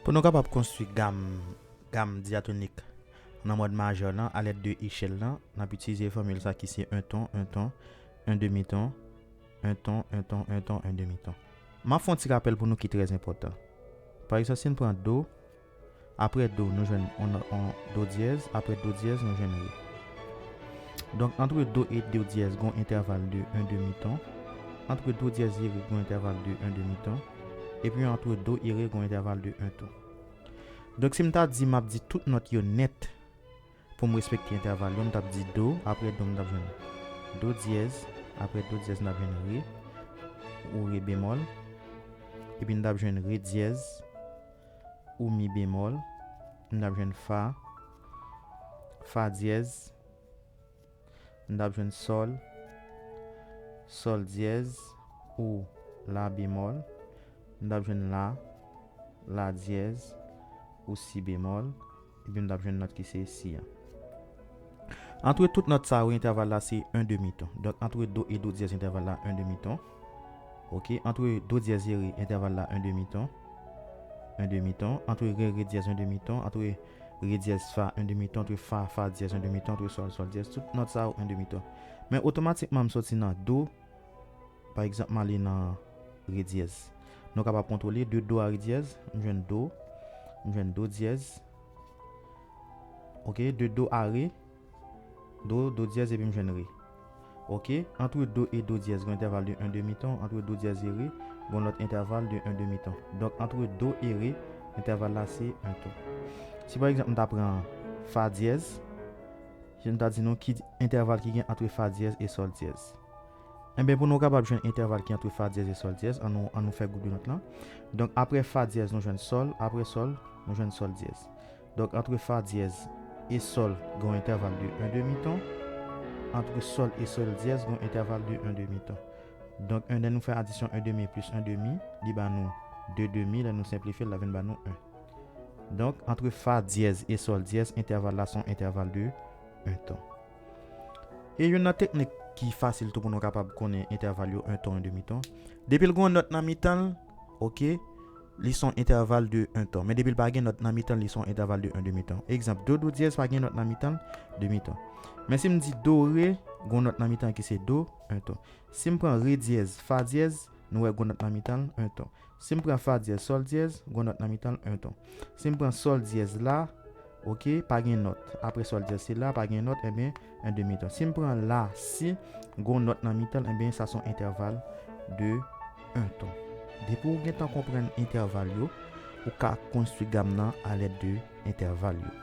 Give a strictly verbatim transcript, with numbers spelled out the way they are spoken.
Pou nou kapab konstwi gam, gam dyatonik nan mòd majè lan alèd de echèl lan, n ap itilize fòmil sa ki se en ton, en ton, en demi ton, en ton, en ton, en ton, en demi ton. M ap fè yon ti rapèl pou nou ki trè enpòtan. Pa egzanp, si n pran do, apre do, nou jwenn on, on do dyèz, apre do dyèz, nou jwenn re. Donk, antre do e do dyèz, gon entèval de en demi ton. Antre do dyèz e re, gon entèval de en demi ton. Epi antre do e re, gon entèval de en ton. Donk, si m ta di, m ap di tout nòt yo nèt pou m respekte entèval yo, m t ap di do, apre do, m t ap jwenn do dyèz, apre do dyèz, m t ap jwenn re, ou re bemòl, epi m t ap jwenn re dyèz, ou mi bemòl, m t ap jwenn fa, fa dyèz, m t ap jwenn sòl, sòl dyèz, ou la bemòl, m t ap jwenn la, la dyèz, ou si bemòl, epi m t ap jwenn nòt ki se si an. Antre tout nòt sa yo, entèval la se en demi ton. Donk, antre do e do dyèz, entèval la en demi ton. Oke, antre do dyèz e re, entèval la en demi ton. En demi ton. Antre re, re dyèz, en demi ton. Antre re dyèz fa, en demi ton. Antre fa, fa dyèz, en demi ton. Antre sòl, sòl dyèz. Tout nòt sa yo, en demi ton. Men otomatikman, m soti nan do. Pa egzanp, m ale nan re dyèz. Nou kapab kontwole de do a re dyèz, m jwenn do, m jwenn do dyèz. Oke, de do a re, do, do dyèz, epi m jwenn re. Oke, antre do e do dyèz, gon entèval de en demi ton, antre do dyèz e re, gon lòt entèval de en demi ton. Donk, antre do e re, entèval la se en ton. Si pa egzanp, m ta pran fa dyèz, si m ta di nou ki entèval ki gen antre fa dyèz e sòl dyèz. Enben, pou nou kapab jwenn entèval ki antre fa dyèz e sòl dyèz, an nou, an nou fè gwoup de nòt lan. Donk, apre fa dyèz, nou jwenn sòl, apre sòl, nou jwenn sòl dyèz. Donk, antre fa dyèz e sòl, gen yon entèval de en demi ton. Antre sòl e sòl dyèz, gen yon entèval de en demi ton. Donk, en, lè nou fè adisyon en demi plis en demi, li ba nou de demi, lè nou senplifye l, l a vin ba nou en. Donk, antre fa dyèz e sòl dyèz, entèval la se yon entèval de en ton. E youn nan teknik ki fasil tou pou nou kapab konnen entèval yo, en ton, en demi ton. Depi l gen yon nòt nan mitan l, oke, li se yon entèval de en ton. Men depi l pa gen nòt nan mitan l, li se yon entèval de en demi ton. Egzanp, do, do dyèz pa gen nòt nan mitan l, demi ton. Men si m di do, re, gen yon nòt nan mitan l ki se do, en ton. Si m pran re dyèz, fa dyèz, nou wè gen yon nòt nan mitan l, en ton. Si m pran fa dyèz, sòl dyèz, gen yon nòt nan mitan l, en ton. Si m pran sòl dyèz la, oke, pa gen nòt. Apre sòl dyèz se la, pa gen nòt, enben, en demi ton. Si m pran la, si, gen yon nòt nan mitan l, enben, sa se yon entèval de en ton. Depi w gentan konprann entèval yo, ou ka konstwi gam nan alèd de entèval yo.